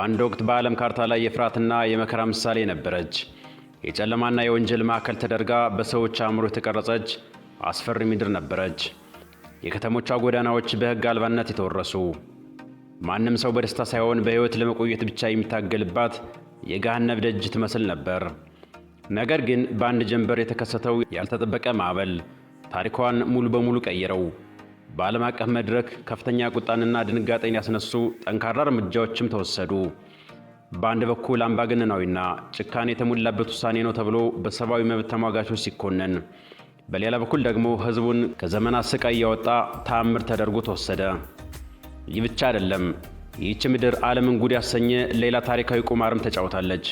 በአንድ ወቅት በዓለም ካርታ ላይ የፍርሃትና የመከራ ምሳሌ ነበረች። የጨለማና የወንጀል ማዕከል ተደርጋ በሰዎች አእምሮ የተቀረጸች አስፈሪ ምድር ነበረች። የከተሞቿ ጎዳናዎች በሕግ አልባነት የተወረሱ፣ ማንም ሰው በደስታ ሳይሆን በሕይወት ለመቆየት ብቻ የሚታገልባት የገሃነም ደጅ ትመስል ነበር። ነገር ግን በአንድ ጀንበር የተከሰተው ያልተጠበቀ ማዕበል ታሪኳን ሙሉ በሙሉ ቀየረው። በዓለም አቀፍ መድረክ ከፍተኛ ቁጣንና ድንጋጤን ያስነሱ ጠንካራ እርምጃዎችም ተወሰዱ። በአንድ በኩል አምባገነናዊና ጭካኔ የተሞላበት ውሳኔ ነው ተብሎ በሰብአዊ መብት ተሟጋቾች ሲኮነን፣ በሌላ በኩል ደግሞ ሕዝቡን ከዘመናት ስቃይ ያወጣ ተአምር ተደርጎ ተወሰደ። ይህ ብቻ አይደለም። ይህች ምድር ዓለምን ጉድ ያሰኘ ሌላ ታሪካዊ ቁማርም ተጫውታለች።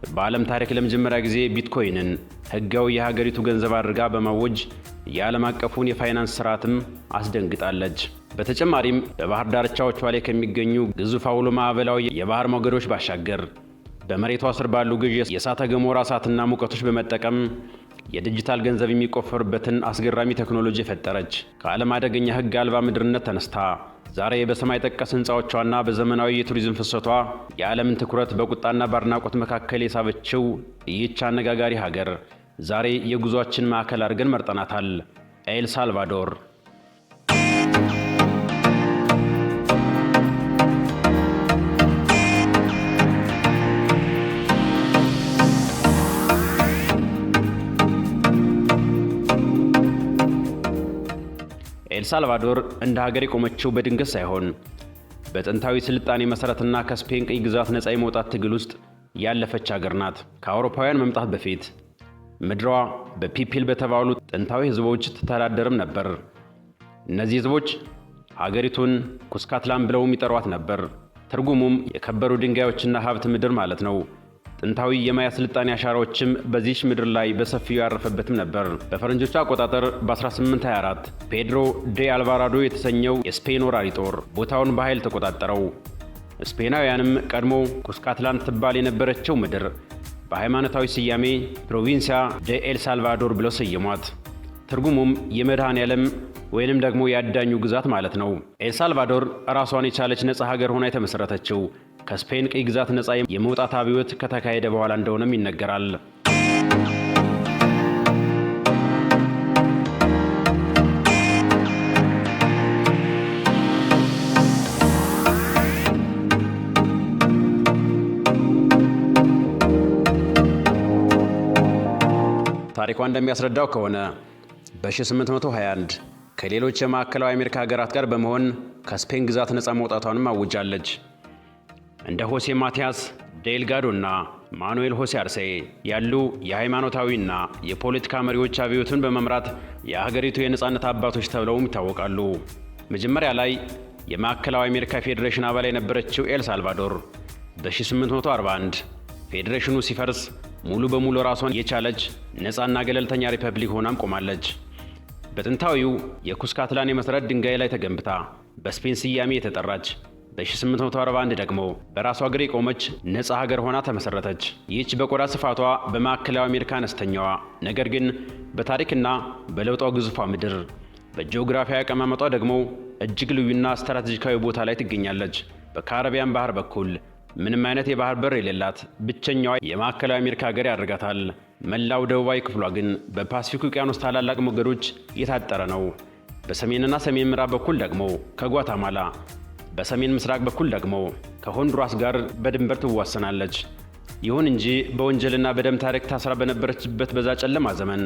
በዓለም ታሪክ ለመጀመሪያ ጊዜ ቢትኮይንን ሕጋዊ የሀገሪቱ ገንዘብ አድርጋ በማወጅ የዓለም አቀፉን የፋይናንስ ስርዓትም አስደንግጣለች። በተጨማሪም በባህር ዳርቻዎቿ ላይ ከሚገኙ ግዙፍ አውሎ ማዕበላዊ የባህር ሞገዶች ባሻገር በመሬቷ ስር ባሉ ግዥ የእሳተ ገሞራ እሳትና ሙቀቶች በመጠቀም የዲጂታል ገንዘብ የሚቆፈርበትን አስገራሚ ቴክኖሎጂ የፈጠረች፣ ከዓለም አደገኛ ሕግ አልባ ምድርነት ተነስታ ዛሬ በሰማይ ጠቀስ ሕንፃዎቿና በዘመናዊ የቱሪዝም ፍሰቷ የዓለምን ትኩረት በቁጣና በአድናቆት መካከል የሳበችው ይህች አነጋጋሪ ሀገር ዛሬ የጉዟችን ማዕከል አድርገን መርጠናታል። ኤል ሳልቫዶር። ኤልሳልቫዶር እንደ ሀገር የቆመችው በድንገት ሳይሆን በጥንታዊ ስልጣኔ መሠረትና ከስፔን ቅኝ ግዛት ነፃ የመውጣት ትግል ውስጥ ያለፈች ሀገር ናት። ከአውሮፓውያን መምጣት በፊት ምድሯ በፒፒል በተባሉ ጥንታዊ ሕዝቦች ትተዳደርም ነበር። እነዚህ ሕዝቦች ሀገሪቱን ኩስካትላን ብለውም ይጠሯት ነበር። ትርጉሙም የከበሩ ድንጋዮችና ሀብት ምድር ማለት ነው። ጥንታዊ የማያ ስልጣኔ አሻራዎችም በዚች ምድር ላይ በሰፊው ያረፈበትም ነበር። በፈረንጆቹ አቆጣጠር በ1824 ፔድሮ ዴ አልቫራዶ የተሰኘው የስፔን ወራሪ ጦር ቦታውን በኃይል ተቆጣጠረው። ስፔናውያንም ቀድሞ ኩስካትላን ትባል የነበረችው ምድር በሃይማኖታዊ ስያሜ ፕሮቪንሲያ ደ ኤል ሳልቫዶር ብለው ሰየሟት። ትርጉሙም የመድኃኔ ዓለም ወይንም ደግሞ የአዳኙ ግዛት ማለት ነው። ኤልሳልቫዶር ራሷን የቻለች ነፃ ሀገር ሆና የተመሠረተችው ከስፔን ቅኝ ግዛት ነፃ የመውጣት አብዮት ከተካሄደ በኋላ እንደሆነም ይነገራል። ታሪኳ እንደሚያስረዳው ከሆነ በ1821 ከሌሎች የማዕከላዊ አሜሪካ ሀገራት ጋር በመሆን ከስፔን ግዛት ነፃ መውጣቷንም አውጃለች። እንደ ሆሴ ማቲያስ ዴልጋዶ እና ማኑኤል ሆሴ አርሴ ያሉ የሃይማኖታዊና የፖለቲካ መሪዎች አብዮቱን በመምራት የሀገሪቱ የነፃነት አባቶች ተብለውም ይታወቃሉ። መጀመሪያ ላይ የማዕከላዊ አሜሪካ ፌዴሬሽን አባል የነበረችው ኤል ሳልቫዶር በ1841 ፌዴሬሽኑ ሲፈርስ ሙሉ በሙሉ ራሷን የቻለች ነፃና ገለልተኛ ሪፐብሊክ ሆናም ቆማለች። በጥንታዊው የኩስካትላን የመሠረት ድንጋይ ላይ ተገንብታ በስፔን ስያሜ የተጠራች፣ በ1841 ደግሞ በራሷ እግር የቆመች ነፃ ሀገር ሆና ተመሰረተች። ይህች በቆዳ ስፋቷ በማዕከላዊ አሜሪካ አነስተኛዋ፣ ነገር ግን በታሪክና በለውጧ ግዙፏ ምድር በጂኦግራፊያዊ አቀማመጧ ደግሞ እጅግ ልዩና ስትራቴጂካዊ ቦታ ላይ ትገኛለች። በካረቢያን ባህር በኩል ምንም አይነት የባህር በር የሌላት ብቸኛዋ የማዕከላዊ አሜሪካ ሀገር ያደርጋታል። መላው ደቡባዊ ክፍሏ ግን በፓሲፊክ ውቅያኖስ ታላላቅ ሞገዶች የታጠረ ነው። በሰሜንና ሰሜን ምዕራብ በኩል ደግሞ ከጓታማላ፣ በሰሜን ምስራቅ በኩል ደግሞ ከሆንዱራስ ጋር በድንበር ትዋሰናለች። ይሁን እንጂ በወንጀልና በደም ታሪክ ታስራ በነበረችበት በዛ ጨለማ ዘመን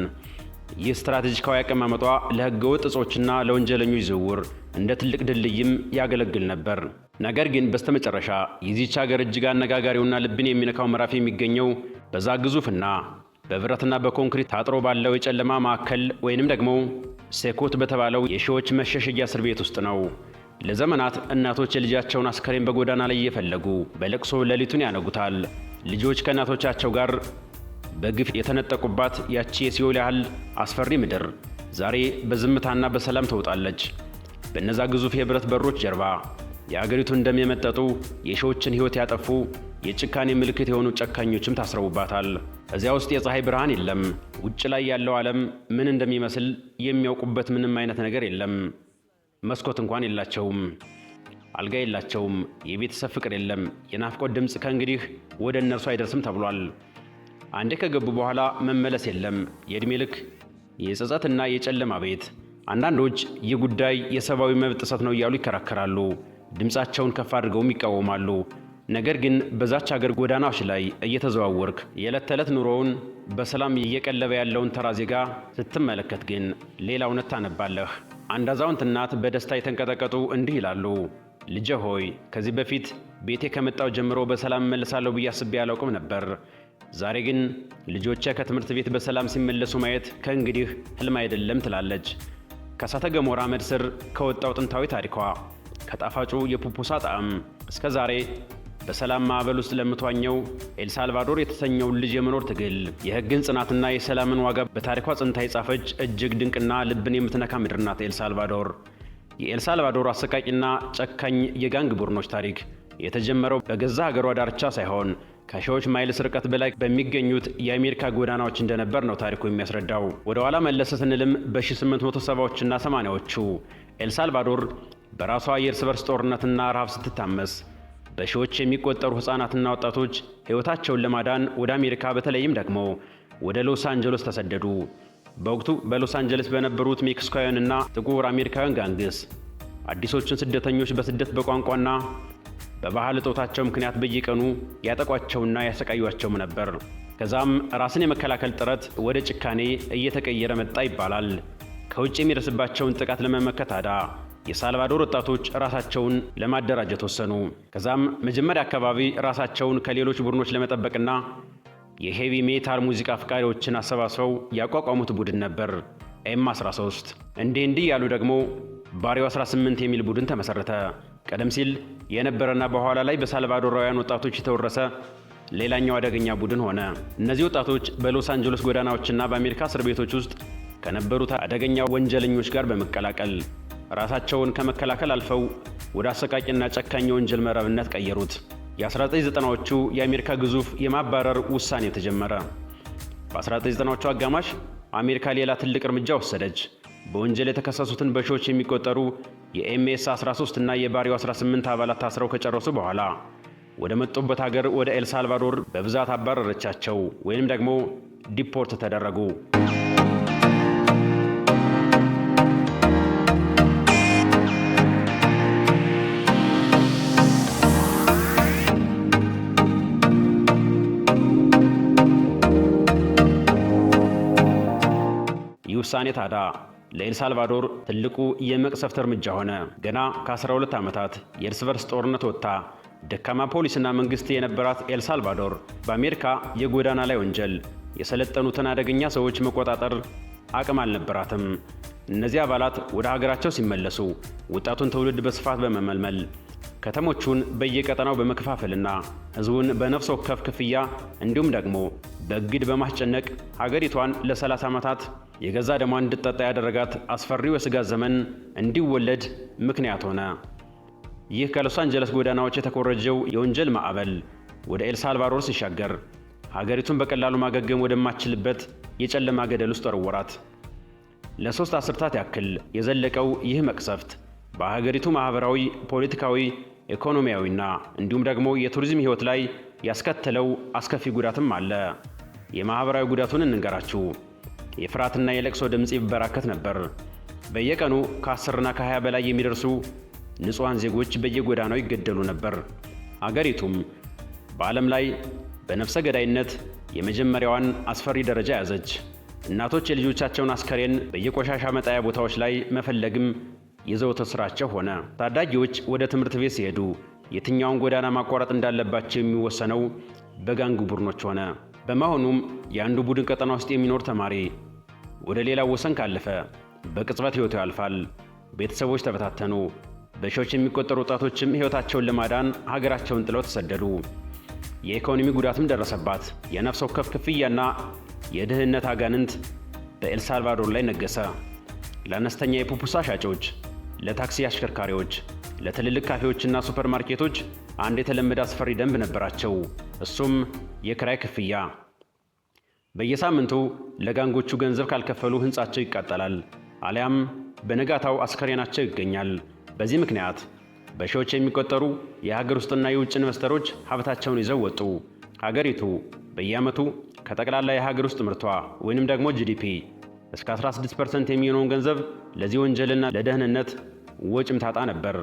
ይህ ስትራቴጂካዊ አቀማመጧ ለሕገወጥ እጾችና ለወንጀለኞች ዝውውር እንደ ትልቅ ድልድይም ያገለግል ነበር። ነገር ግን በስተመጨረሻ የዚህች ሀገር እጅግ አነጋጋሪውና ልብን የሚነካው ምዕራፍ የሚገኘው በዛ ግዙፍና በብረትና በኮንክሪት ታጥሮ ባለው የጨለማ ማዕከል ወይንም ደግሞ ሴኮት በተባለው የሺዎች መሸሸጊያ እስር ቤት ውስጥ ነው። ለዘመናት እናቶች የልጃቸውን አስከሬን በጎዳና ላይ እየፈለጉ በለቅሶ ሌሊቱን ያነጉታል። ልጆች ከእናቶቻቸው ጋር በግፍ የተነጠቁባት ያቺ የሲኦል ያህል አስፈሪ ምድር ዛሬ በዝምታና በሰላም ተውጣለች። በእነዛ ግዙፍ የብረት በሮች ጀርባ የአገሪቱን ደም የመጠጡ፣ የሺዎችን ሕይወት ያጠፉ፣ የጭካኔ ምልክት የሆኑ ጨካኞችም ታስረውባታል። እዚያ ውስጥ የፀሐይ ብርሃን የለም። ውጭ ላይ ያለው ዓለም ምን እንደሚመስል የሚያውቁበት ምንም አይነት ነገር የለም። መስኮት እንኳን የላቸውም። አልጋ የላቸውም፣ የቤተሰብ ፍቅር የለም፣ የናፍቆት ድምፅ ከእንግዲህ ወደ እነርሱ አይደርስም ተብሏል። አንዴ ከገቡ በኋላ መመለስ የለም። የዕድሜ ልክ የጸጸትና የጨለማ ቤት። አንዳንዶች ይህ ጉዳይ የሰብአዊ መብት ጥሰት ነው እያሉ ይከራከራሉ። ድምፃቸውን ከፍ አድርገውም ይቃወማሉ። ነገር ግን በዛች ሀገር ጎዳናዎች ላይ እየተዘዋወርክ የዕለት ተዕለት ኑሮውን በሰላም እየቀለበ ያለውን ተራ ዜጋ ስትመለከት ግን ሌላ እውነት ታነባለህ። አንድ አዛውንት እናት በደስታ የተንቀጠቀጡ እንዲህ ይላሉ። ልጄ ሆይ፣ ከዚህ በፊት ቤቴ ከመጣው ጀምሮ በሰላም እመለሳለሁ ብዬ አስቤ አላውቅም ነበር። ዛሬ ግን ልጆቼ ከትምህርት ቤት በሰላም ሲመለሱ ማየት ከእንግዲህ ህልም አይደለም ትላለች። ከእሳተ ገሞራ አመድ ስር ከወጣው ጥንታዊ ታሪኳ፣ ከጣፋጩ የፑፑሳ ጣዕም እስከ ዛሬ በሰላም ማዕበል ውስጥ ለምትዋኘው ኤልሳልቫዶር የተሰኘውን ልጅ የመኖር ትግል፣ የሕግን ጽናትና የሰላምን ዋጋ በታሪኳ ጽንታ የጻፈች እጅግ ድንቅና ልብን የምትነካ ምድር ናት ኤልሳልቫዶር። የኤልሳልቫዶር አሰቃቂና ጨካኝ የ gang ቡድኖች ታሪክ የተጀመረው በገዛ ሀገሯ ዳርቻ ሳይሆን ከሺዎች miles ርቀት በላይ በሚገኙት የአሜሪካ ጎዳናዎች እንደነበር ነው ታሪኩ የሚያስረዳው። ወደ ኋላ መለስ ስንልም በ1870ዎችና 80ዎቹ ኤልሳልቫዶር በራሷ የእርስ በርስ ጦርነትና ረሃብ ስትታመስ በሺዎች የሚቆጠሩ ሕፃናትና ወጣቶች ሕይወታቸውን ለማዳን ወደ አሜሪካ፣ በተለይም ደግሞ ወደ ሎስ አንጀሎስ ተሰደዱ። በወቅቱ በሎስ አንጀለስ በነበሩት ሜክሲካውያንና ጥቁር አሜሪካውያን gangs አዲሶቹን ስደተኞች በስደት፣ በቋንቋና በባህል እጦታቸው ምክንያት በየቀኑ ያጠቋቸውና ያሰቃዩቸውም ነበር። ከዛም ራስን የመከላከል ጥረት ወደ ጭካኔ እየተቀየረ መጣ ይባላል። ከውጭ የሚደርስባቸውን ጥቃት ለመመከት ታዲያ የሳልቫዶር ወጣቶች ራሳቸውን ለማደራጀት ወሰኑ። ከዛም መጀመሪያ አካባቢ ራሳቸውን ከሌሎች ቡድኖች ለመጠበቅና የ heavy metal ሙዚቃ አፍቃሪዎችን አሰባስበው ያቋቋሙት ቡድን ነበር ኤም 13። እንዲህ እንዲህ ያሉ ደግሞ ባሪዮ 18 የሚል ቡድን ተመሰረተ። ቀደም ሲል የነበረና በኋላ ላይ በሳልቫዶራውያን ወጣቶች የተወረሰ ሌላኛው አደገኛ ቡድን ሆነ። እነዚህ ወጣቶች በሎስ አንጀሎስ ጎዳናዎችና በአሜሪካ እስር ቤቶች ውስጥ ከነበሩት አደገኛ ወንጀለኞች ጋር በመቀላቀል ራሳቸውን ከመከላከል አልፈው ወደ አሰቃቂና ጨካኝ የወንጀል መረብነት ቀየሩት። የ1990ዎቹ የአሜሪካ ግዙፍ የማባረር ውሳኔ ተጀመረ። በ1990ዎቹ አጋማሽ አሜሪካ ሌላ ትልቅ እርምጃ ወሰደች። በወንጀል የተከሰሱትን በሺዎች የሚቆጠሩ የኤምኤስ 13 እና የባሪዮ 18 አባላት ታስረው ከጨረሱ በኋላ ወደ መጡበት ሀገር ወደ ኤልሳልቫዶር በብዛት አባረረቻቸው ወይንም ደግሞ deport ተደረጉ። ይህ ውሳኔ ታዲያ ለኤልሳልቫዶር ትልቁ የመቅሰፍት እርምጃ ሆነ። ገና ከ12 ዓመታት የእርስ በርስ ጦርነት ወጥታ ደካማ ፖሊስና መንግስት የነበራት ኤልሳልቫዶር በአሜሪካ የጎዳና ላይ ወንጀል የሰለጠኑትን አደገኛ ሰዎች መቆጣጠር አቅም አልነበራትም። እነዚህ አባላት ወደ ሀገራቸው ሲመለሱ ወጣቱን ትውልድ በስፋት በመመልመል፣ ከተሞቹን በየቀጠናው በመከፋፈልና ህዝቡን በነፍስ ወከፍ ክፍያ እንዲሁም ደግሞ በእግድ በማስጨነቅ ሀገሪቷን ለ30 ዓመታት የገዛ ደሟን እንድትጠጣ ያደረጋት አስፈሪው የስጋት ዘመን እንዲወለድ ምክንያት ሆነ። ይህ ከሎስ አንጀለስ ጎዳናዎች የተኮረጀው የወንጀል ማዕበል ወደ ኤልሳልቫዶር ሲሻገር ሀገሪቱን በቀላሉ ማገገም ወደማትችልበት የጨለማ ገደል ውስጥ ወረወራት። ለ3 አስርታት ያክል የዘለቀው ይህ መቅሰፍት በሀገሪቱ ማህበራዊ፣ ፖለቲካዊ፣ ኢኮኖሚያዊና እንዲሁም ደግሞ የቱሪዝም ህይወት ላይ ያስከተለው አስከፊ ጉዳትም አለ። የማህበራዊ ጉዳቱን እንንገራችሁ። የፍርሃትና የለቅሶ ድምፅ ይበራከት ነበር። በየቀኑ ከ10ና ከ20 በላይ የሚደርሱ ንጹሐን ዜጎች በየጎዳናው ይገደሉ ነበር። አገሪቱም በዓለም ላይ በነፍሰ ገዳይነት የመጀመሪያዋን አስፈሪ ደረጃ ያዘች። እናቶች የልጆቻቸውን አስከሬን በየቆሻሻ መጣያ ቦታዎች ላይ መፈለግም የዘወትር ስራቸው ሆነ። ታዳጊዎች ወደ ትምህርት ቤት ሲሄዱ የትኛውን ጎዳና ማቋረጥ እንዳለባቸው የሚወሰነው በ gang ቡድኖች ሆነ። በመሆኑም የአንዱ ቡድን ቀጠና ውስጥ የሚኖር ተማሪ ወደ ሌላው ወሰን ካለፈ በቅጽበት ሕይወቱ ያልፋል። ቤተሰቦች ተበታተኑ። በሺዎች የሚቆጠሩ ወጣቶችም ሕይወታቸውን ለማዳን ሀገራቸውን ጥለው ተሰደዱ። የኢኮኖሚ ጉዳትም ደረሰባት። የነፍስ ወከፍ ክፍያና የድህነት አጋንንት በኤልሳልቫዶር ላይ ነገሰ። ለአነስተኛ የፑፑሳ ሻጮች፣ ለታክሲ አሽከርካሪዎች፣ ለትልልቅ ካፌዎችና ሱፐርማርኬቶች አንድ የተለመደ አስፈሪ ደንብ ነበራቸው። እሱም የክራይ ክፍያ። በየሳምንቱ ለ gang ኦቹ ገንዘብ ካልከፈሉ ህንጻቸው ይቃጠላል፣ አሊያም በነጋታው አስከሬናቸው ይገኛል። በዚህ ምክንያት በሺዎች የሚቆጠሩ የሀገር ውስጥና የውጭ ኢንቨስተሮች ሀብታቸውን ይዘው ወጡ። ሀገሪቱ በየዓመቱ ከጠቅላላ የሀገር ውስጥ ምርቷ ወይንም ደግሞ GDP እስከ 16% የሚሆነውን ገንዘብ ለዚህ ወንጀልና ለደህንነት ወጪም ታጣ ነበር።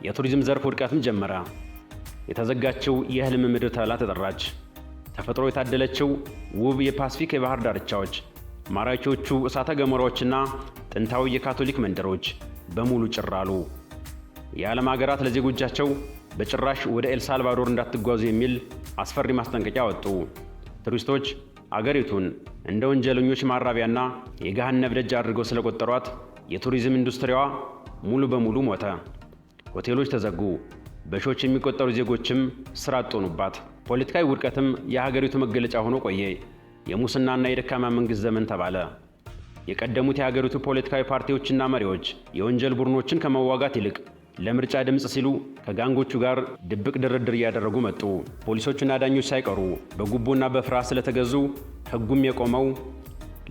የቱሪዝም ዘርፍ ውድቀትም ጀመረ። የተዘጋችው የህልም ምድር ተብላ ተጠራች። ተፈጥሮ የታደለችው ውብ የፓስፊክ የባህር ዳርቻዎች፣ ማራኪዎቹ እሳተ ገሞራዎችና ጥንታዊ የካቶሊክ መንደሮች በሙሉ ጭር አሉ። የዓለም ሀገራት ለዜጎቻቸው በጭራሽ ወደ ኤልሳልቫዶር እንዳትጓዙ የሚል አስፈሪ ማስጠንቀቂያ ወጡ። ቱሪስቶች አገሪቱን እንደ ወንጀለኞች ማራቢያና የገሃነም ደጅ አድርገው ስለቆጠሯት የቱሪዝም ኢንዱስትሪዋ ሙሉ በሙሉ ሞተ። ሆቴሎች ተዘጉ። በሺዎች የሚቆጠሩ ዜጎችም ስራ አጥ ሆኑባት። ፖለቲካዊ ውድቀትም የሀገሪቱ መገለጫ ሆኖ ቆየ። የሙስናና የደካማ መንግስት ዘመን ተባለ። የቀደሙት የሀገሪቱ ፖለቲካዊ ፓርቲዎችና መሪዎች የወንጀል ቡድኖችን ከመዋጋት ይልቅ ለምርጫ ድምፅ ሲሉ ከጋንጎቹ ጋር ድብቅ ድርድር እያደረጉ መጡ። ፖሊሶችና ዳኞች ሳይቀሩ በጉቦና በፍርሃት ስለተገዙ ሕጉም የቆመው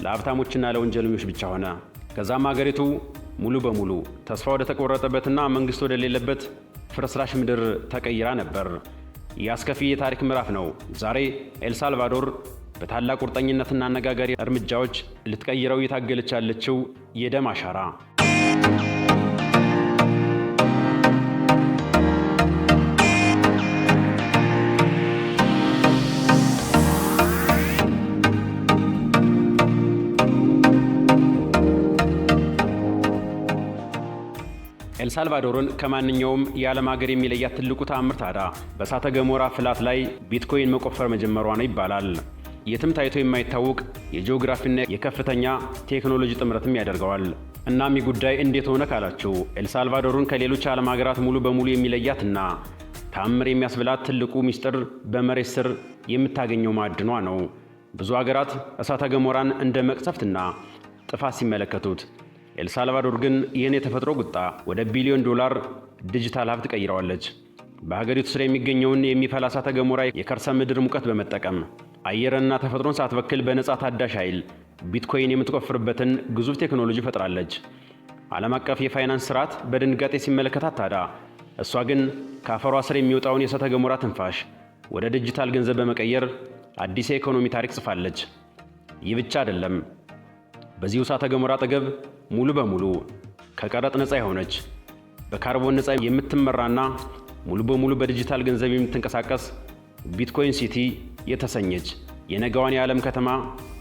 ለሀብታሞችና ለወንጀለኞች ብቻ ሆነ። ከዛም ሀገሪቱ ሙሉ በሙሉ ተስፋ ወደ ተቆረጠበትና መንግስት ወደሌለበት ፍርስራሽ ምድር ተቀይራ ነበር። የአስከፊ የታሪክ ምዕራፍ ነው። ዛሬ ኤልሳልቫዶር በታላቅ ቁርጠኝነትና አነጋጋሪ እርምጃዎች ልትቀይረው እየታገለች ያለችው የደም አሻራ። ኤልሳልቫዶርን ከማንኛውም የዓለም ሀገር የሚለያት ትልቁ ተአምር ታዲያ በእሳተ ገሞራ ፍላት ላይ ቢትኮይን መቆፈር መጀመሯ ነው ይባላል። የትም ታይቶ የማይታወቅ የጂኦግራፊና የከፍተኛ ቴክኖሎጂ ጥምረትም ያደርገዋል። እናም ይህ ጉዳይ እንዴት ሆነ ካላችሁ፣ ኤልሳልቫዶርን ከሌሎች ዓለም ሀገራት ሙሉ በሙሉ የሚለያትና ተአምር የሚያስብላት ትልቁ ሚስጥር በመሬት ስር የምታገኘው ማዕድኗ ነው። ብዙ ሀገራት እሳተ ገሞራን እንደ መቅሰፍትና ጥፋት ሲመለከቱት፣ ኤልሳልቫዶር ግን ይህን የተፈጥሮ ቁጣ ወደ ቢሊዮን ዶላር ዲጂታል ሀብት ቀይረዋለች። በሀገሪቱ ስር የሚገኘውን የሚፈላ እሳተ ገሞራ የከርሰ ምድር ሙቀት በመጠቀም አየርንና ተፈጥሮን ሳትበክል በነፃ ታዳሽ ኃይል ቢትኮይን የምትቆፍርበትን ግዙፍ ቴክኖሎጂ ፈጥራለች። ዓለም አቀፍ የፋይናንስ ስርዓት በድንጋጤ ሲመለከታት ታዲያ እሷ ግን ከአፈሯ ስር የሚወጣውን የእሳተ ገሞራ ትንፋሽ ወደ ዲጂታል ገንዘብ በመቀየር አዲስ የኢኮኖሚ ታሪክ ጽፋለች። ይህ ብቻ አይደለም። በዚሁ እሳተ ገሞራ አጠገብ ሙሉ በሙሉ ከቀረጥ ነፃ የሆነች፣ በካርቦን ነፃ የምትመራና ሙሉ በሙሉ በዲጂታል ገንዘብ የምትንቀሳቀስ ቢትኮይን ሲቲ የተሰኘች የነገዋን የዓለም ከተማ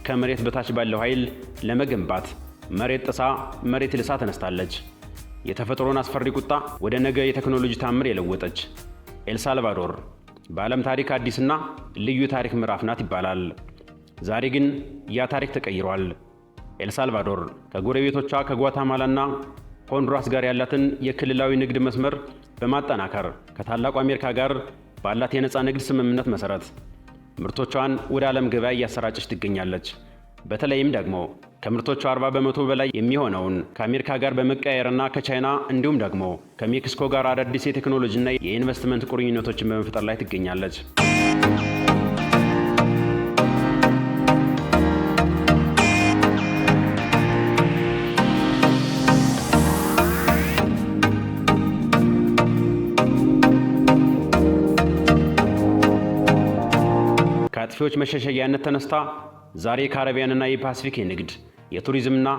ከመሬት በታች ባለው ኃይል ለመገንባት መሬት ጥሳ መሬት ልሳ ተነስታለች። የተፈጥሮን አስፈሪ ቁጣ ወደ ነገ የቴክኖሎጂ ታምር የለወጠች ኤልሳልቫዶር በዓለም ታሪክ አዲስና ልዩ ታሪክ ምዕራፍ ናት ይባላል። ዛሬ ግን ያ ታሪክ ተቀይሯል። ኤልሳልቫዶር ከጎረቤቶቿ ከጓታማላና ሆንዱራስ ጋር ያላትን የክልላዊ ንግድ መስመር በማጠናከር ከታላቁ አሜሪካ ጋር ባላት የነፃ ንግድ ስምምነት መሰረት ምርቶቿን ወደ ዓለም ገበያ እያሰራጨች ትገኛለች። በተለይም ደግሞ ከምርቶቿ 40% በላይ የሚሆነውን ከአሜሪካ ጋር በመቀያየርና ከቻይና እንዲሁም ደግሞ ከሜክሲኮ ጋር አዳዲስ የቴክኖሎጂና የኢንቨስትመንት ቁርኝነቶችን በመፍጠር ላይ ትገኛለች። ከአጥፊዎች መሸሸጊያነት ተነስታ ዛሬ የካረቢያንና የፓሲፊክ የንግድ፣ የቱሪዝምና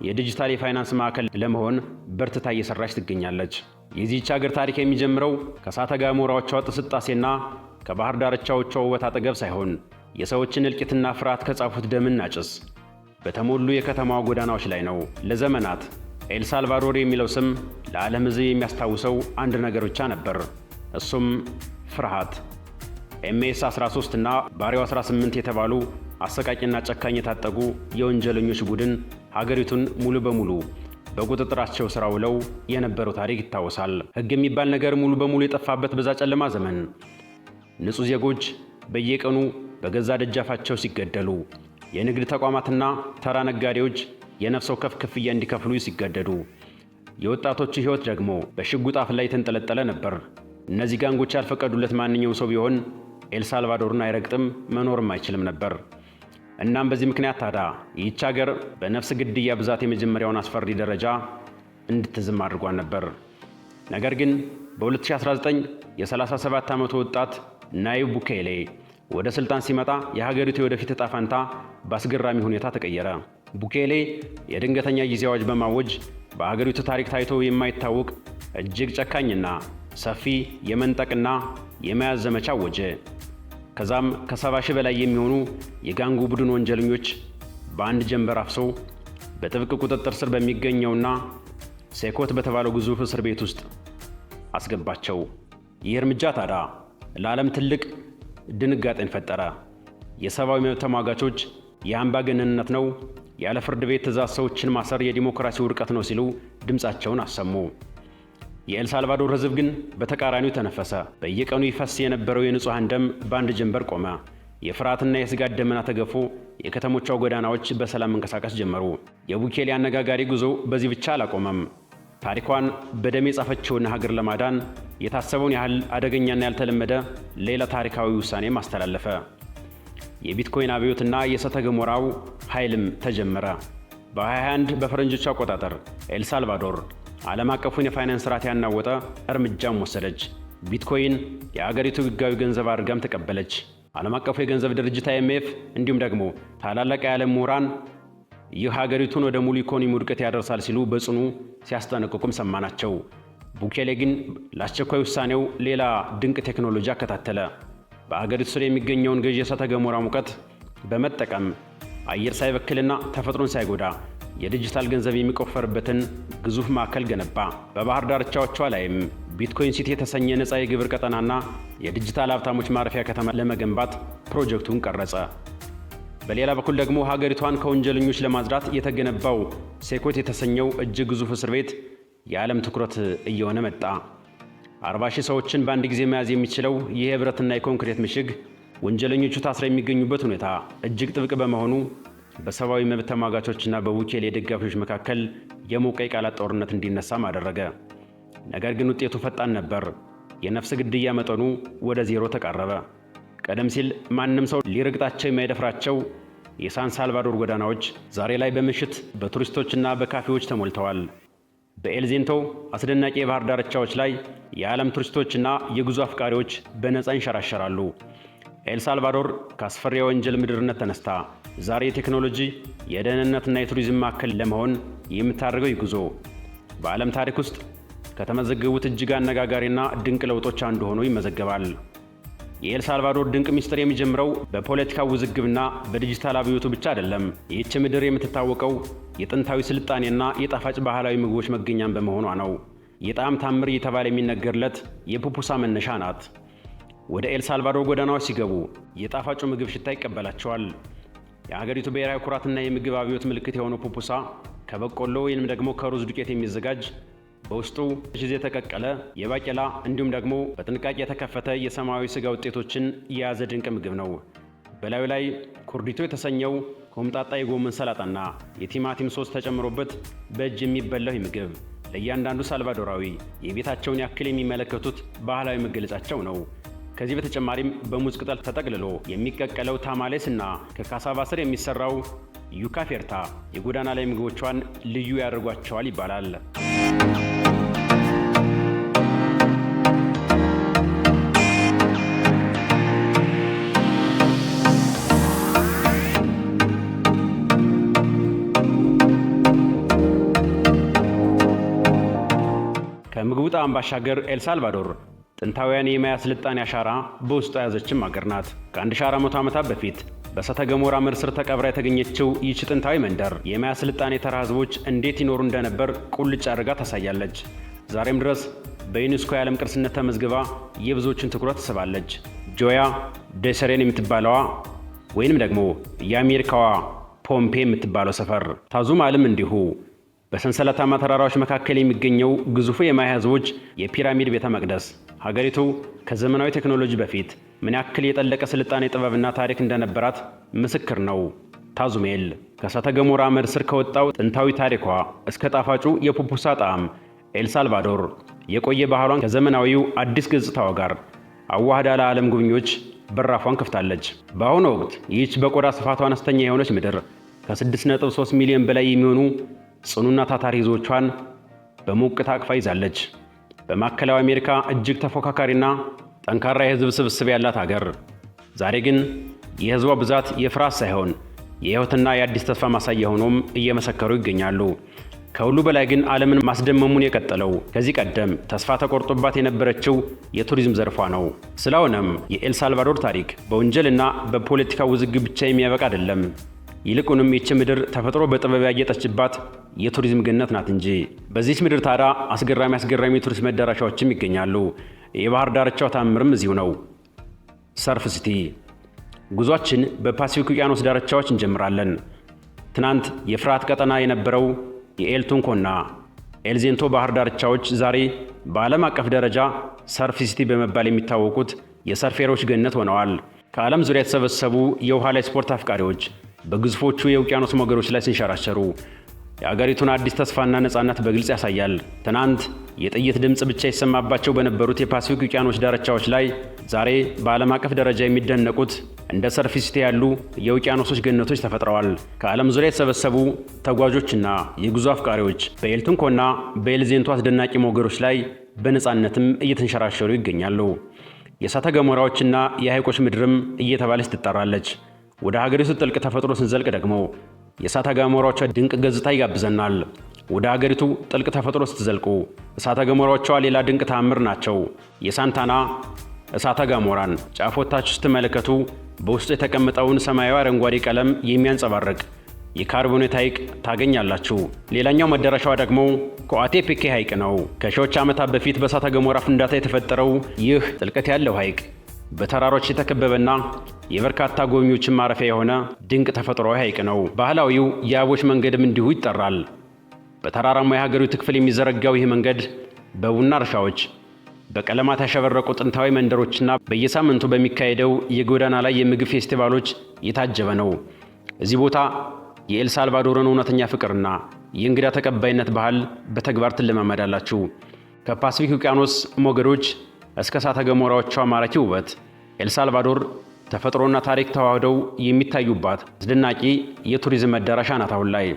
የዲጂታል የፋይናንስ ማዕከል ለመሆን በርትታ እየሰራች ትገኛለች። የዚህች ሀገር ታሪክ የሚጀምረው ከእሳተ ገሞራዎቿ ጥስጣሴና ከባህር ዳርቻዎቿ ውበት አጠገብ ሳይሆን የሰዎችን እልቂትና ፍርሃት ከጻፉት ደምና ጭስ በተሞሉ የከተማዋ ጎዳናዎች ላይ ነው። ለዘመናት ኤልሳልቫዶር የሚለው ስም ለዓለም ሕዝብ የሚያስታውሰው አንድ ነገር ብቻ ነበር። እሱም ፍርሃት። ኤምኤስ 13 እና ባሪዮ 18 የተባሉ አሰቃቂና ጨካኝ የታጠቁ የወንጀለኞች ቡድን ሀገሪቱን ሙሉ በሙሉ በቁጥጥራቸው ስር አውለው የነበረው ታሪክ ይታወሳል። ሕግ የሚባል ነገር ሙሉ በሙሉ የጠፋበት በዛ ጨለማ ዘመን ንጹህ ዜጎች በየቀኑ በገዛ ደጃፋቸው ሲገደሉ፣ የንግድ ተቋማትና ተራ ነጋዴዎች የነፍስ ወከፍ ክፍያ እንዲከፍሉ ሲገደዱ፣ የወጣቶቹ ሕይወት ደግሞ በሽጉጥ አፍ ላይ የተንጠለጠለ ነበር። እነዚህ ጋንጎች ያልፈቀዱለት ማንኛውም ሰው ቢሆን ኤልሳልቫዶርን አይረግጥም፣ መኖርም አይችልም ነበር። እናም በዚህ ምክንያት ታዲያ ይህች ሀገር በነፍስ ግድያ ብዛት የመጀመሪያውን አስፈሪ ደረጃ እንድትዝም አድርጓን ነበር። ነገር ግን በ2019 የ37 ዓመቱ ወጣት ናይብ ቡኬሌ ወደ ስልጣን ሲመጣ የሀገሪቱ የወደፊት ዕጣ ፈንታ በአስገራሚ ሁኔታ ተቀየረ። ቡኬሌ የድንገተኛ ጊዜ አዋጅ በማወጅ በሀገሪቱ ታሪክ ታይቶ የማይታወቅ እጅግ ጨካኝና ሰፊ የመንጠቅና የመያዝ ዘመቻ አወጀ። ከዛም ከ70 ሺህ በላይ የሚሆኑ የጋንጉ ቡድን ወንጀለኞች በአንድ ጀንበር አፍሶ በጥብቅ ቁጥጥር ስር በሚገኘውና ሴኮት በተባለው ግዙፍ እስር ቤት ውስጥ አስገባቸው። ይህ እርምጃ ታዲያ ለዓለም ትልቅ ድንጋጤን ፈጠረ። የሰብአዊ መብት ተሟጋቾች የአምባገነንነት ነው፣ ያለ ፍርድ ቤት ትዕዛዝ ሰዎችን ማሰር የዲሞክራሲ ውድቀት ነው ሲሉ ድምፃቸውን አሰሙ። የኤልሳልቫዶር ሕዝብ ግን በተቃራኒው ተነፈሰ። በየቀኑ ይፈስ የነበረው የንጹሐን ደም በአንድ ጀንበር ቆመ። የፍርሃትና የስጋት ደመና ተገፎ የከተሞቿ ጎዳናዎች በሰላም መንቀሳቀስ ጀመሩ። የቡኬሌ አነጋጋሪ ጉዞ በዚህ ብቻ አላቆመም። ታሪኳን በደም የጻፈችውን ሀገር ለማዳን የታሰበውን ያህል አደገኛና ያልተለመደ ሌላ ታሪካዊ ውሳኔም አስተላለፈ። የቢትኮይን አብዮትና የእሳተ ገሞራው ኃይልም ተጀመረ። በ2021 በፈረንጆቹ አቆጣጠር ኤልሳልቫዶር ዓለም አቀፉን የፋይናንስ ስርዓት ያናወጠ እርምጃም ወሰደች። ቢትኮይን የአገሪቱ ሕጋዊ ገንዘብ አድርጋም ተቀበለች። ዓለም አቀፉ የገንዘብ ድርጅት አይኤምኤፍ እንዲሁም ደግሞ ታላላቅ የዓለም ምሁራን ይህ ሀገሪቱን ወደ ሙሉ ኢኮኖሚ ውድቀት ያደርሳል ሲሉ በጽኑ ሲያስጠነቅቁም ሰማናቸው። ቡኬሌ ግን ለአስቸኳይ ውሳኔው ሌላ ድንቅ ቴክኖሎጂ አከታተለ። በአገሪቱ ስር የሚገኘውን ገዢ የእሳተ ገሞራ ሙቀት በመጠቀም አየር ሳይበክልና ተፈጥሮን ሳይጎዳ የዲጂታል ገንዘብ የሚቆፈርበትን ግዙፍ ማዕከል ገነባ። በባህር ዳርቻዎቿ ላይም ቢትኮይን ሲቲ የተሰኘ ነፃ የግብር ቀጠናና የዲጂታል ሀብታሞች ማረፊያ ከተማ ለመገንባት ፕሮጀክቱን ቀረጸ። በሌላ በኩል ደግሞ ሀገሪቷን ከወንጀለኞች ለማጽዳት የተገነባው ሴኮት የተሰኘው እጅግ ግዙፍ እስር ቤት የዓለም ትኩረት እየሆነ መጣ። 40,000 ሰዎችን በአንድ ጊዜ መያዝ የሚችለው ይህ የብረትና የኮንክሪት ምሽግ ወንጀለኞቹ ታስረው የሚገኙበት ሁኔታ እጅግ ጥብቅ በመሆኑ በሰብአዊ መብት ተሟጋቾችና በቡኬሌ ደጋፊዎች መካከል የሞቀ የቃላት ጦርነት እንዲነሳም አደረገ። ነገር ግን ውጤቱ ፈጣን ነበር። የነፍስ ግድያ መጠኑ ወደ ዜሮ ተቃረበ። ቀደም ሲል ማንም ሰው ሊረግጣቸው የማይደፍራቸው የሳን ሳልቫዶር ጎዳናዎች ዛሬ ላይ በምሽት በቱሪስቶችና በካፌዎች ተሞልተዋል። በኤልዜንቶ አስደናቂ የባህር ዳርቻዎች ላይ የዓለም ቱሪስቶችና የጉዞ አፍቃሪዎች በነፃ ይንሸራሸራሉ። ኤልሳልቫዶር ከአስፈሪ የወንጀል ምድርነት ተነስታ ዛሬ የቴክኖሎጂ፣ የደህንነትና የቱሪዝም ማዕከል ለመሆን የምታደርገው ጉዞ በዓለም ታሪክ ውስጥ ከተመዘገቡት እጅግ አነጋጋሪና ድንቅ ለውጦች አንዱ ሆኖ ይመዘገባል። የኤልሳልቫዶር ድንቅ ሚስጥር የሚጀምረው በፖለቲካ ውዝግብና በዲጂታል አብዮቱ ብቻ አይደለም። ይህች ምድር የምትታወቀው የጥንታዊ ስልጣኔና የጣፋጭ ባህላዊ ምግቦች መገኛም በመሆኗ ነው። የጣዕም ታምር እየተባለ የሚነገርለት የፑፑሳ መነሻ ናት። ወደ ኤልሳልቫዶር ጎዳናዎች ሲገቡ የጣፋጩ ምግብ ሽታ ይቀበላቸዋል። የሀገሪቱ ብሔራዊ ኩራትና የምግብ አብዮት ምልክት የሆነው ፑፑሳ ከበቆሎ ወይንም ደግሞ ከሩዝ ዱቄት የሚዘጋጅ፣ በውስጡ ጊዜ የተቀቀለ የባቄላ እንዲሁም ደግሞ በጥንቃቄ የተከተፈ የሰማያዊ ስጋ ውጤቶችን የያዘ ድንቅ ምግብ ነው። በላዩ ላይ ኩርዲቶ የተሰኘው ኮምጣጣ የጎመን ሰላጣና የቲማቲም ሶስ ተጨምሮበት በእጅ የሚበላው ምግብ ለእያንዳንዱ ሳልቫዶራዊ የቤታቸውን ያክል የሚመለከቱት ባህላዊ መገለጫቸው ነው። ከዚህ በተጨማሪም በሙዝ ቅጠል ተጠቅልሎ የሚቀቀለው ታማሌስ እና ከካሳቫ ስር የሚሰራው ዩካ ፍሪታ የጎዳና ላይ ምግቦቿን ልዩ ያደርጓቸዋል ይባላል። ከምግቡ ጣዕም ባሻገር ኤልሳልቫዶር ጥንታውያን የማያ ስልጣኔ አሻራ በውስጡ የያዘችም አገር ናት። ከ1400 ዓመታት በፊት በእሳተ ገሞራ ምድር ስር ተቀብራ የተገኘችው ይህች ጥንታዊ መንደር የማያ ስልጣኔ ተራ ህዝቦች እንዴት ይኖሩ እንደነበር ቁልጭ አድርጋ ታሳያለች። ዛሬም ድረስ በዩኔስኮ የዓለም ቅርስነት ተመዝግባ የብዙዎችን ትኩረት ትስባለች። ጆያ ዴሰሬን የምትባለዋ ወይንም ደግሞ የአሜሪካዋ ፖምፔ የምትባለው ሰፈር ታዙማልም እንዲሁ በሰንሰለታማ ተራራዎች መካከል የሚገኘው ግዙፉ የማያ ህዝቦች የፒራሚድ ቤተ መቅደስ ሀገሪቱ ከዘመናዊ ቴክኖሎጂ በፊት ምን ያክል የጠለቀ ስልጣኔ፣ ጥበብና ታሪክ እንደነበራት ምስክር ነው። ታዙሜል ከእሳተ ገሞራ አመድ ስር ከወጣው ጥንታዊ ታሪኳ እስከ ጣፋጩ የፑፑሳ ጣዕም ኤልሳልቫዶር የቆየ ባህሏን ከዘመናዊው አዲስ ገጽታዋ ጋር አዋህዳ ለዓለም ጎብኚዎች በራፏን ከፍታለች። በአሁኑ ወቅት ይህች በቆዳ ስፋቷ አነስተኛ የሆነች ምድር ከ6.3 ሚሊዮን በላይ የሚሆኑ ጽኑና ታታሪ ሕዝቦቿን በሞቅታ አቅፋ ይዛለች። በማዕከላዊ አሜሪካ እጅግ ተፎካካሪና ጠንካራ የሕዝብ ስብስብ ያላት አገር፣ ዛሬ ግን የሕዝቧ ብዛት የፍርሃት ሳይሆን የሕይወትና የአዲስ ተስፋ ማሳያ ሆኖም እየመሰከሩ ይገኛሉ። ከሁሉ በላይ ግን ዓለምን ማስደመሙን የቀጠለው ከዚህ ቀደም ተስፋ ተቆርጦባት የነበረችው የቱሪዝም ዘርፏ ነው። ስለሆነም የኤልሳልቫዶር ታሪክ በወንጀልና በፖለቲካ ውዝግብ ብቻ የሚያበቃ አይደለም። ይልቁንም ይቺ ምድር ተፈጥሮ በጥበብ ያጌጠችባት የቱሪዝም ገነት ናት እንጂ። በዚች ምድር ታዲያ አስገራሚ አስገራሚ የቱሪስት መዳረሻዎችም ይገኛሉ። የባህር ዳርቻው ታምርም እዚሁ ነው። Surf City። ጉዟችን በፓሲፊክ ውቅያኖስ ዳርቻዎች እንጀምራለን። ትናንት የፍርሃት ቀጠና የነበረው የኤልቱንኮና ኤልዜንቶ ባህር ዳርቻዎች ዛሬ በዓለም አቀፍ ደረጃ Surf City በመባል የሚታወቁት የ surfer ኦች ገነት ሆነዋል። ከዓለም ዙሪያ የተሰበሰቡ የውሃ ላይ ስፖርት አፍቃሪዎች በግዙፎቹ የውቅያኖስ ሞገዶች ላይ ሲንሸራሸሩ የአገሪቱን አዲስ ተስፋና ነፃነት በግልጽ ያሳያል። ትናንት የጥይት ድምፅ ብቻ ይሰማባቸው በነበሩት የፓሲፊክ ውቅያኖስ ዳርቻዎች ላይ ዛሬ በዓለም አቀፍ ደረጃ የሚደነቁት እንደ Surf City ያሉ የውቅያኖሶች ገነቶች ተፈጥረዋል። ከዓለም ዙሪያ የተሰበሰቡ ተጓዦችና የጉዞ አፍቃሪዎች በኤልቱንኮና በኤልዜንቶ አስደናቂ ሞገዶች ላይ በነፃነትም እየተንሸራሸሩ ይገኛሉ። የእሳተ ገሞራዎችና የሐይቆች ምድርም እየተባለች ትጠራለች። ወደ ሀገሪቱ ጥልቅ ተፈጥሮ ስንዘልቅ ደግሞ የእሳተ ገሞራዎቿ ድንቅ ገጽታ ይጋብዘናል። ወደ ሀገሪቱ ጥልቅ ተፈጥሮ ስትዘልቁ እሳተ ገሞራዎቿ ሌላ ድንቅ ተአምር ናቸው። የሳንታና እሳተ ገሞራን ጫፍ ወጥታችሁ ስትመለከቱ በውስጡ የተቀመጠውን ሰማያዊ አረንጓዴ ቀለም የሚያንጸባርቅ የካርቦኔት ሐይቅ ታገኛላችሁ። ሌላኛው መዳረሻዋ ደግሞ ኮአቴፔኬ ሐይቅ ነው። ከሺዎች ዓመታት በፊት በእሳተ ገሞራ ፍንዳታ የተፈጠረው ይህ ጥልቀት ያለው ሐይቅ በተራሮች የተከበበና የበርካታ ጎብኚዎችን ማረፊያ የሆነ ድንቅ ተፈጥሯዊ ሐይቅ ነው። ባህላዊው የአቦች መንገድም እንዲሁ ይጠራል። በተራራማ የሀገሪቱ ክፍል የሚዘረጋው ይህ መንገድ በቡና እርሻዎች፣ በቀለማት ያሸበረቁ ጥንታዊ መንደሮችና በየሳምንቱ በሚካሄደው የጎዳና ላይ የምግብ ፌስቲቫሎች የታጀበ ነው። እዚህ ቦታ የኤልሳልቫዶርን እውነተኛ ፍቅርና የእንግዳ ተቀባይነት ባህል በተግባር ትለማመዳላችሁ። ከፓሲፊክ ውቅያኖስ ሞገዶች እስከ እሳተ ገሞራዎቿ ማራኪ ውበት፣ ኤልሳልቫዶር ተፈጥሮና ታሪክ ተዋህደው የሚታዩባት አስደናቂ የቱሪዝም መዳረሻ ናት አሁን ላይ።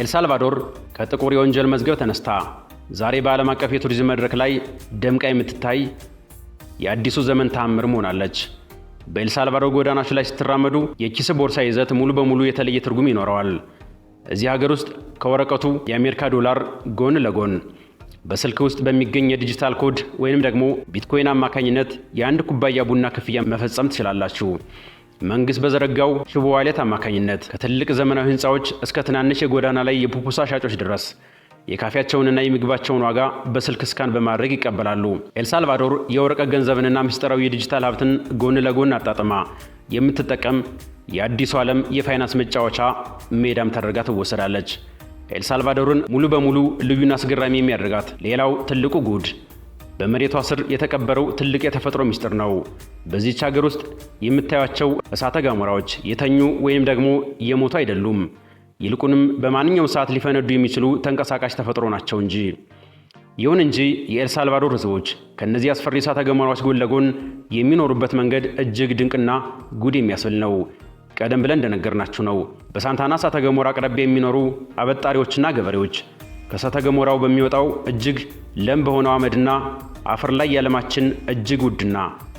ኤልሳልቫዶር ከጥቁር የወንጀል መዝገብ ተነስታ ዛሬ በዓለም አቀፍ የቱሪዝም መድረክ ላይ ደምቃ የምትታይ የአዲሱ ዘመን ተአምር ሆናለች። በኤልሳልቫዶር ጎዳናዎች ላይ ስትራመዱ የኪስ ቦርሳ ይዘት ሙሉ በሙሉ የተለየ ትርጉም ይኖረዋል። እዚህ ሀገር ውስጥ ከወረቀቱ የአሜሪካ ዶላር ጎን ለጎን በስልክ ውስጥ በሚገኝ የዲጂታል ኮድ ወይንም ደግሞ ቢትኮይን አማካኝነት የአንድ ኩባያ ቡና ክፍያ መፈጸም ትችላላችሁ። መንግስት በዘረጋው ሽቦ wallet አማካኝነት ከትልቅ ዘመናዊ ህንፃዎች እስከ ትናንሽ የጎዳና ላይ የፑፑሳ ሻጮች ድረስ የካፌያቸውንና የምግባቸውን ዋጋ በስልክ scan በማድረግ ይቀበላሉ። ኤልሳልቫዶር የወረቀት ገንዘብንና ምስጢራዊ የዲጂታል ሀብትን ጎን ለጎን አጣጥማ የምትጠቀም የአዲሱ ዓለም የፋይናንስ መጫወቻ ሜዳም ተደርጋ ትወሰዳለች። ኤልሳልቫዶርን ሙሉ በሙሉ ልዩና አስገራሚ የሚያደርጋት ሌላው ትልቁ ጉድ በመሬቷ ስር የተቀበረው ትልቅ የተፈጥሮ ምስጢር ነው። በዚህች ሀገር ውስጥ የምታዩቸው እሳተ ገሞራዎች የተኙ ወይም ደግሞ የሞቱ አይደሉም። ይልቁንም በማንኛውም ሰዓት ሊፈነዱ የሚችሉ ተንቀሳቃሽ ተፈጥሮ ናቸው እንጂ። ይሁን እንጂ የኤልሳልቫዶር ሕዝቦች ከእነዚህ አስፈሪ እሳተ ገሞራዎች ጎን ለጎን የሚኖሩበት መንገድ እጅግ ድንቅና ጉድ የሚያስብል ነው። ቀደም ብለን እንደነገርናችሁ ነው። በሳንታና እሳተ ገሞራ አቅራቢያ የሚኖሩ አበጣሪዎችና ገበሬዎች ከእሳተ ገሞራው በሚወጣው እጅግ ለም በሆነው አመድና አፈር ላይ የዓለማችን እጅግ ውድና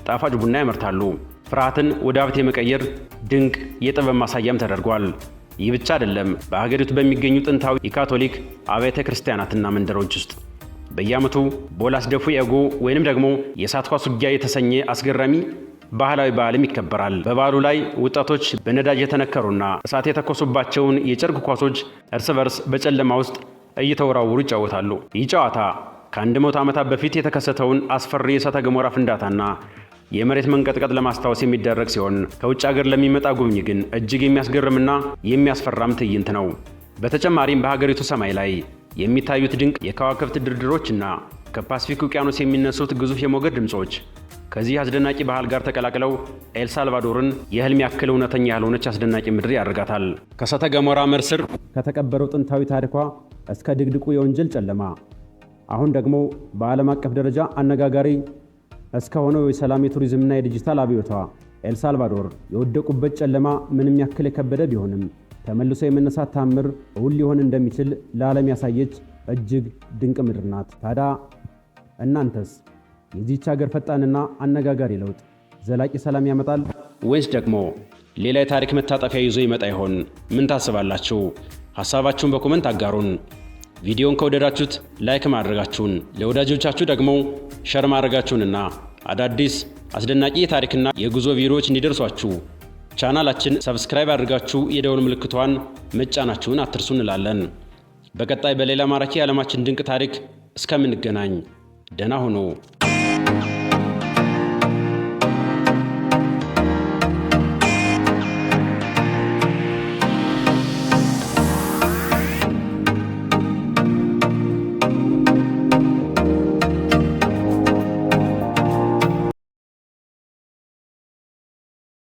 ጣፋጭ ቡና ያመርታሉ። ፍርሃትን ወደ ሀብት የመቀየር ድንቅ የጥበብ ማሳያም ተደርጓል። ይህ ብቻ አይደለም። በሀገሪቱ በሚገኙ ጥንታዊ የካቶሊክ አብያተ ክርስቲያናትና መንደሮች ውስጥ በየዓመቱ ቦላስ ደ ፉኤጎ ወይንም ደግሞ የእሳት ኳስ ውጊያ የተሰኘ አስገራሚ ባህላዊ በዓልም ይከበራል። በበዓሉ ላይ ወጣቶች በነዳጅ የተነከሩና እሳት የተኮሱባቸውን የጨርቅ ኳሶች እርስ በርስ በጨለማ ውስጥ እየተወራወሩ ይጫወታሉ። ይህ ጨዋታ ከ100 ዓመታት በፊት የተከሰተውን አስፈሪ የእሳተ ገሞራ ፍንዳታና የመሬት መንቀጥቀጥ ለማስታወስ የሚደረግ ሲሆን ከውጭ ሀገር ለሚመጣ ጎብኚ ግን እጅግ የሚያስገርምና የሚያስፈራም ትዕይንት ነው። በተጨማሪም በሀገሪቱ ሰማይ ላይ የሚታዩት ድንቅ የከዋክብት ድርድሮችና ከፓሲፊክ ውቅያኖስ የሚነሱት ግዙፍ የሞገድ ድምፆች ከዚህ አስደናቂ ባህል ጋር ተቀላቅለው ኤልሳልቫዶርን የህልም ያክል እውነተኛ ያልሆነች አስደናቂ ምድር ያደርጋታል። ከእሳተ ገሞራ አመድ ስር ከተቀበረው ጥንታዊ ታሪኳ እስከ ድቅድቁ የወንጀል ጨለማ፣ አሁን ደግሞ በዓለም አቀፍ ደረጃ አነጋጋሪ እስከሆነው የሰላም፣ የቱሪዝምና የዲጂታል አብዮቷ፣ ኤልሳልቫዶር የወደቁበት ጨለማ ምንም ያክል የከበደ ቢሆንም ተመልሶ የመነሳት ታምር እውን ሊሆን እንደሚችል ለዓለም ያሳየች እጅግ ድንቅ ምድር ናት። ታዲያ እናንተስ የዚህች ሀገር ፈጣንና አነጋጋሪ ለውጥ ዘላቂ ሰላም ያመጣል ወይስ ደግሞ ሌላ የታሪክ መታጠፊያ ይዞ ይመጣ ይሆን? ምን ታስባላችሁ? ሐሳባችሁን በ comment አጋሩን። ቪዲዮን ከወደዳችሁት like ማድረጋችሁን፣ ለወዳጆቻችሁ ደግሞ share ማድረጋችሁንና አዳዲስ አስደናቂ የታሪክና የጉዞ ቪዲዮዎች እንዲደርሷችሁ ቻናላችን subscribe አድርጋችሁ የደወል ምልክቷን መጫናችሁን አትርሱ እንላለን። በቀጣይ በሌላ ማራኪ የዓለማችን ድንቅ ታሪክ እስከምንገናኝ ደህና ሁኑ።